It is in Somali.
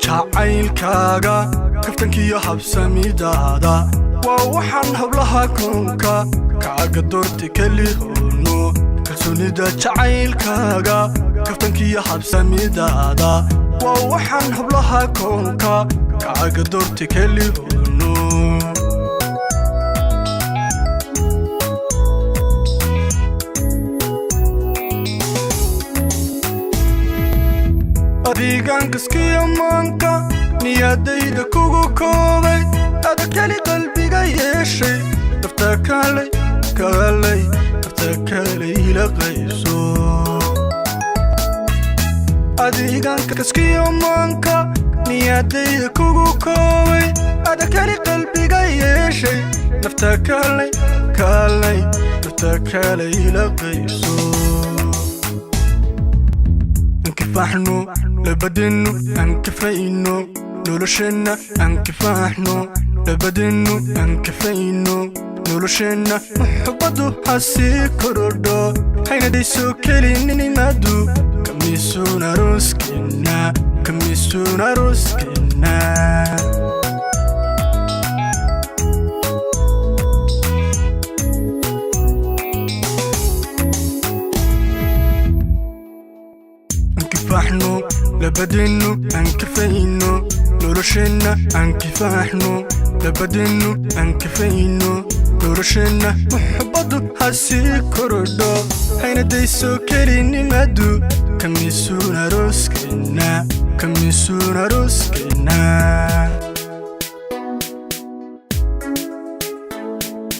Jacaylkaaga, kaftankiyo habsamidaada waa waxaan hablaha koonka kaaga doorta kelihoono. Kalsoonida jacaylkaaga, kaftankiyo habsamidaada waa waxaan hablaha koonka kaaga doorta kelihoono. Adigaan kaskiyo maanka niyadayda kugu koobay, ada keli qalbiga yeeshay. Nafta kalay kalay, nafta kale ila qayso. Adigaan kaskiyo maanka niyadayda kugu koobay, ada keli qalbiga yeeshay. Nafta kalay kalay, nafta kale ila qayso. Ankifaxno labadeennu, ankifayno nolosheenna. Ankifaaxno labadeennu, ankifayno nolosheenna. Muxubbaddu ha sii korodho, haynadayso kelininimaadu. Kamisuun arooskeenna, kamisuun arooskeenna. Ankifaaxno labadeennu, ankifayno nolosheenna. Ankifaaxno labadeennu, ankifayno nolosheenna. Muxubbaddu ha sii korodho, haynadayso kelinimadu. Kamisuun arooskeenna, kamisuun arooskeenna.